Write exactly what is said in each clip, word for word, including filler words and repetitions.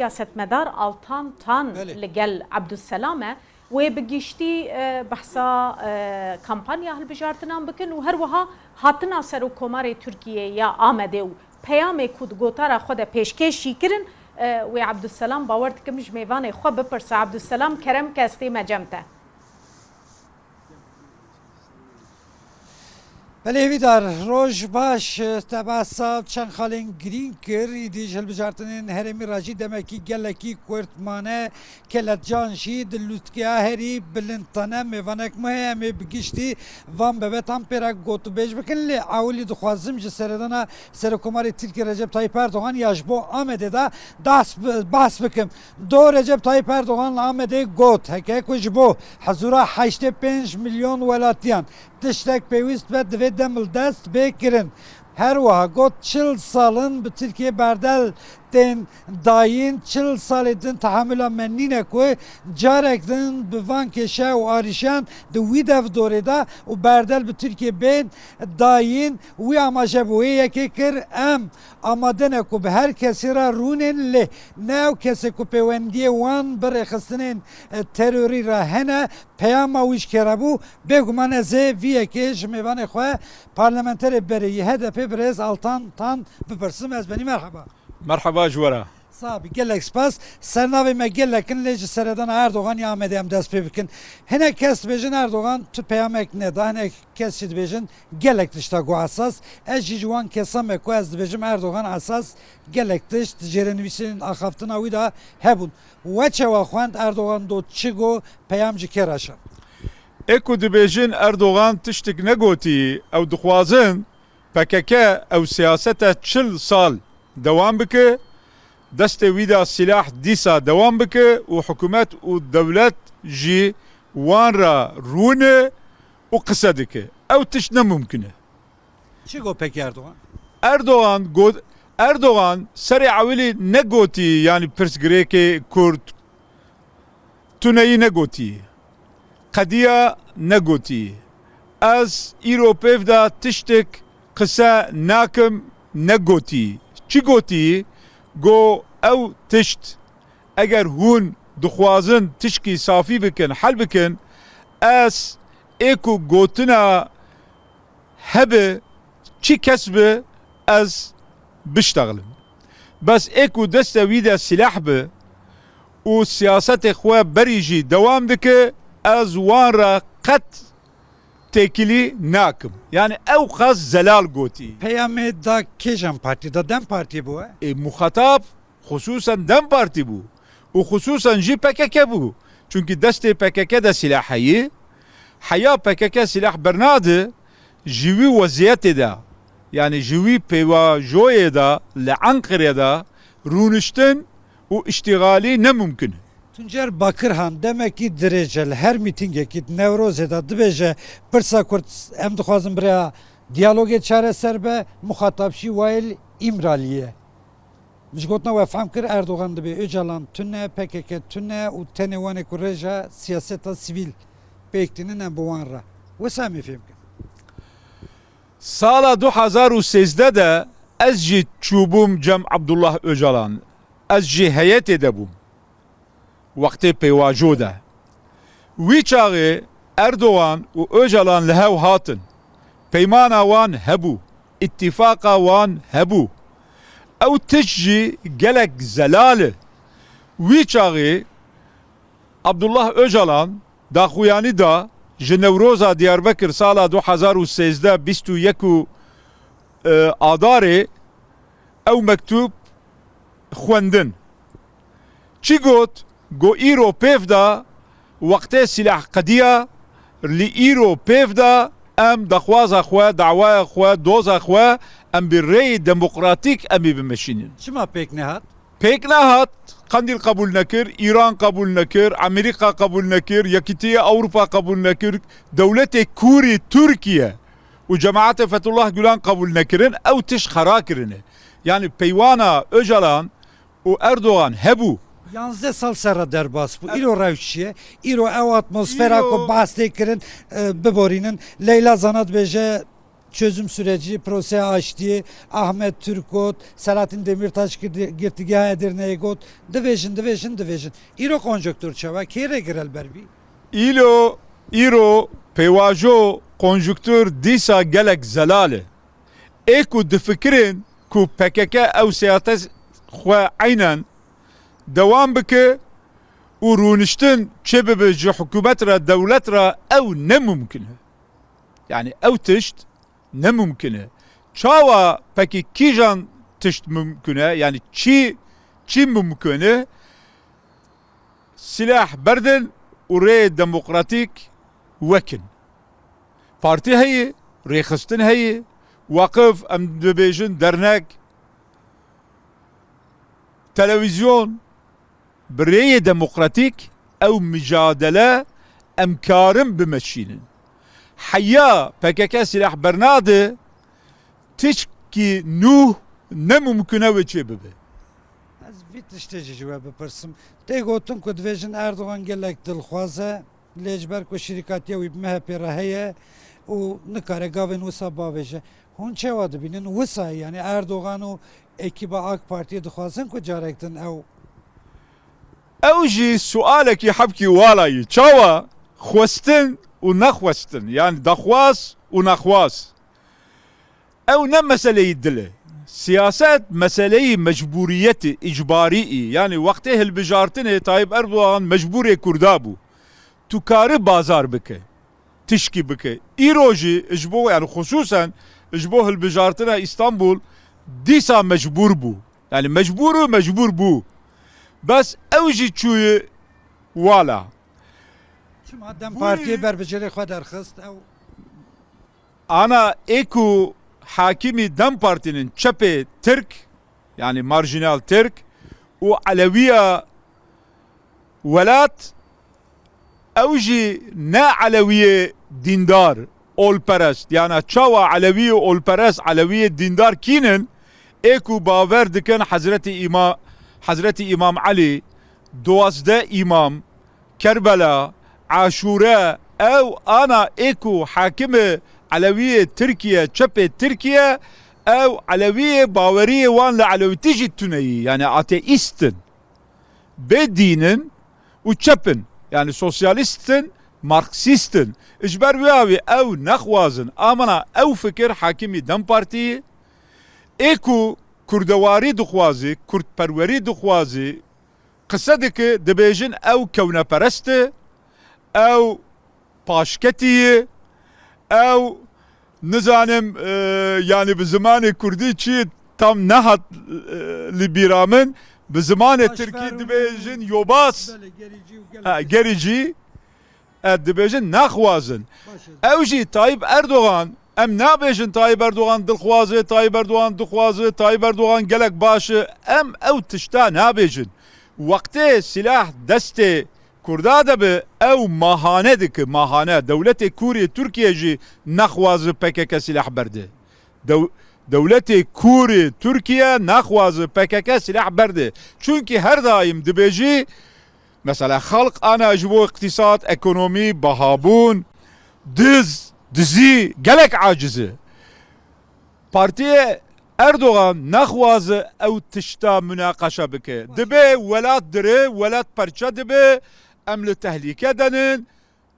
Siyasetmedar Altan Tan Belê. li gel Ebdulselam e. Wê bi giştî, e, behsa, e, kampanya hilbijartinan bikin û her wiha hatina Serokkomarê Tirkiyê ya Amedê û peyamê ku di gotara xwe de pêşkêş jî kirin, e, wê Ebdulselam, bawer dikim, ji mêvanê xwe bipirse. Ebdulselam, kerem ke ez têm e cem te. Belê Hêvîdar, roj baş. Te behsa çend xalên girîng kir, îdî ji hilbijartinên herêmî re jî demekî gelekî kurt mane. Keletcan jî di lûtkeya herî bilind de ne. Mêvanek me heye, em ê bi giştî van bebetan pê re gotûbêj bikin, lê ewilî dixwazim ji seredana Serokkomarê Tirkiyê Recep Tayyip Erdogan ya ji bo Amedê de das bi-, behs bikim. Do Recep Tayyip Erdogan li Amedê got, heke ku ji bo hezûra heştê pênc milyon welatiyan tiştek pêwîst be, divê demildest bê kirin. Her wiha got, çil sal in bi Tirkiyê berdel tên dayîn, çil salê din tehemula me nîne ku carek din bi van kêşe û arîşan di wî dev dorê de û berdel bi Tirkiyê bên dayîn. Wî amaje bi wê yekê kir, em amade ne ku bi her kesî re rûnên, lê ne ew kesê ku pêwendiyê wan bi rêxistinên, e, terorî re hene, peyama wî ji kê re bû. Bêguman ez ê vî yekê ji mêvanê xwe, parlamenterê berê yê H D P birêz Altan Tan bipirsim. Ez benî, merheba. Merheba ji we re. Sax bî, gelek spas. Sernavê me gelek in, lê ji seredana Erdogan ya Amedê em dest pê bikin. Hinek kes dibêjin Erdogan tu peyamek neda, hinek kes jî dibêjin gelek tişta got esas. Ez jî ji wan kesa me ku ez dibêjim Erdogan esas gelek tişt di jêrenivîsên axaftina wî de hebûn. We çawa xwend, Erdogan do çi got, peyam ji kê re şand? Ê ku dibêjin Erdogan tiştik negotî, ew dixwazin P K K ew siyasete çil sal dewam bike, destê wî de sîlah dîsa dewam bike û hikûmet û dewlet jî wan re rûne û qise dike. Ew tişt ne mumkin e. Çi got pekî Erdogan? Erdogan got, Erdogan serê ewilî negotî, yanî pirsgirêkê Kurd tuneyî negotî. Qediya negotî. Ez îro pêv de tiştek qise nakim negotî. Çi gotî? Go ew tişt, eger hûn dixwazin tişkî safî bikin, hel bikin, ez ê ku gotina hebe çi kes be, ez biştexilim. Bes ê ku deste wî de sîlah be û siyasetê xwe berî jî dewam dike, ez wan re qet têkilî nakim. Yani ew qas zelal gotî. Peyamê da kêjan partî da? DEM Partiyê bû, e? Ê, muxatab xusûsen DEM Partî bû û xusûsen jî P K K bû. Çunkî destê P K K de sîlah heyî. Heya P K K sîlah bernade, ji wî weziyetê de, yani ji wî pêvajoyê de li Enqerê de rûniştin û îştîxalî ne mumkin e. Tuncer Bakirhan demekî dirêj e li her mîtingekî di Newrozê de dibêje, pirsa Kurd, em dixwazin bi rêya diyalogê çareser be, muxatab jî Wail Îmralî ye. Min ji gotina we fehm kir, Erdogan dibê Ocalan tune, P K K tune û tenê wan ê ku rêja siyaseta sivîl pêk tînin em bi wan re. Wisa em ê fêm kin. Sala du hazar û sêzdeh de ez jî çûbûm cem Abdullah Ocalan. Ez jî heyetê de bûm. Wextê pêvajo de. Wî çaxê Erdogan û Ocalan li hev hatin. Peymana wan hebû, îtîfaqa wan hebû. Ew tişt jî gelek zelal e. Wî çaxê Abdullah Ocalan daxuyanî da ji Newroza Diyarbekir sala du hazar û sêzdeh, bîst û yek û, e, Adarê ew mektûb xwendin. Çi got? Got, îro pêv de wextê sîlah qediya, li îro pêv de em daxwaza xwe, dawaya xwe, doza xwe em bi rêyê demokratîk em ê bimeşînin. Çima pêk nehat? Pêk nehat. Qendîl qebûl nekir, Îran qebûl nekir, Amerîka qebûl nekir, Yekîtiyê Ewropa qebûl nekir, dewletê kûrî Tirkiye û cemaetê Fethullah Gulen qebûl nekirin, ew tişt xera kirine. Yani peywana Ocalan û Erdogan hebû. Yanzdeh sal ser re derbas bû. Îro rewş çi ye? Îro ew atmosfera ku Îro- behs tê kirin, e, biborînin. Leyla Zana dibêje, Çözüm süreci, proseya aştiyê, Ahmet Türk got, Selahattin Demirtaş girdi-, girtîgeha Edirneyê got, divêjin, divêjin, divêjin. Îro konjonktur çawa? Kê rêgirel ber bî? Îlo, îro, pêvajo, konjonktur dîsa gelek zelal e. Ê ku difikirin ku P K K ew siyaseta xwe eynen dewam bike û rûniştin çêbibe ji hikûmet re, dewlet re, ew ne mumkin e. Yani ew tişt ne mumkin e. Çawa pekî kîjan tişt mumkin e? Yani çi, çi mumkin e? Silah berdin û rê demokratîk wekin. Partî heye, rêxistin heye, waqif, em dibêjin dernek, televîzyon, bi rêyê demokratîk ew micadele em karin bimeşînin. Heya P K K silah bernade, tişkî nû ne mumkin e wê çê bibe. Ez vî tiştê jî ji we bipirsim. Tê gotin ku dibêjin Erdogan gelek dilxwaz e, lê ji ber ku şirîkatiya wî bi M H P re heye û nikare gavên wisa bavêje. Hûn çawa dibînin? Wisa, yani Erdogan û ekîba AK Partiyê dixwazin ku carek din ew Ew jî sualekî hebkî wala yî. Çawa xwestin û nexwestin, yani daxwaz û nexwaz. Ew ne meseleyî dil e. Siyaset meseleyî mecburiyetî, îcbarî î. Yani wextê hilbijartinê Tayyip Erdogan mecburê Kurda bû. Tu kari bazar bike, tişkî bike. Îro jî ji bo, yani xusûsen ji bo hilbijartina Îstanbul dîsa mecbûr bû. Yani mecbûr û mecbûr bû. Bes ew jî çûye wala. Çima DEM Partiyê ber bi cêrê xwe derxist? Ew Ana ê ku hakimî DEM Partî nin, çepê Tirk, yani marjinal Tirk û Elewiya welat, ew jî ne Elewiyê dîndar, olperest, yana çawa Elewiyê olperest, Elewiyê dîndar kînin, ê ku bawer dikin Hezretî Îma-, Hezretî Îmam Elî, duwazdeh îmam, Kerbela, Aşûre, ew ana ê ku hakimê Elewiyê Tirkiye, çepê Tirkiye, ew Elewiyê baweriyê wan li Elewîtî jî tune yî, yani ateîst in. Bê dîn in û çep in, yani sosyalîst in, marksîst in. Ji ber wê awî ew nexwazin, amana ew fikir hakimî DEM Partî yî, ê ku kurdewarî dixwazî, kurdperwerî dixwazî, qise dike, dibêjin ew kewneperest e, ew paşketî ye, ew nizanim, e, yani bi zimanê kurdî çi tam nehat, e, li bîra min, bi zimanê tirkî dibêjin yobaz. Belê, gerîcî û gelek Ha, gerîcî. E, dibêjin naxwazin. Baş e. Ew jî Tayyip Erdogan, em nabêjin Tayyip Erdogan dilxwaz e, Tayyip Erdogan dixwaze, Tayyip Erdogan gelek baş e. Em ew tişta nabêjin. Wextê silah destê Kurda de bi, ew mahane dike, mahane. Dewletê Kûr yê Tirkiye jî nexwaze P K K silah berde. Dew-, dewletê Kûr yê Tirkiye nexwaze P K K silah berde. Çunkî her daîm dibêjî, mesela xelq ana ji bo îqtîsad, ekonomî, bahabûn, diz, dizî gelek aciz e. Partiyê Erdogan nexwaze ew tişta munaqeşe bike. Dibe welat dire, welat perçe dibe, em li tehlîke de nin,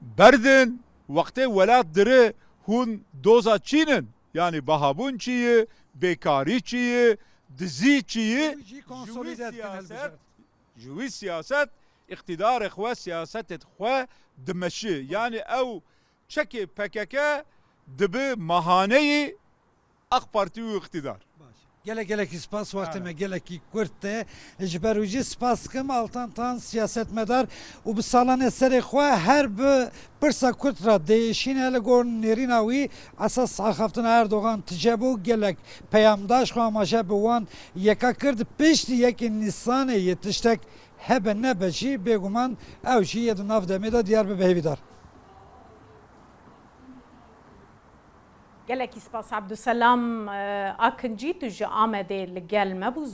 berdin. Wextê welat dire hûn doza çî nin? Yani bahabûn çi ye, bêkarî çi ye, dizî çi ye? Ew jî konsolîde dikin hilbijart. Ji wî siyaset, îqtîdarê xwe, siyasetê xwe dimeşi. Yani ew çekê P K K dibi mahaneyî AK Partî û îqtîdar. Baş. Gelek gelekî spas, wextê me gelekî kurt e. Ji ber wî jî spas dikim Altan Tan, siyasetmedar û bi salanê serê xwe her bi pirsa Kurd re diêşîne. Li gor nêrîna wî esas axaftina Erdogan tije bû. Gelek peyamdaş xwe amaje bi wan yeka kir. Piştî yekê Nîsanê yê tiştek hebe nebe jî bêguman ew jî yê di nav demê de diyar bibe. Hêvîdar. Gelekî spas Abdulselam, e, Akincî, tu ji Amedê li gel me bû.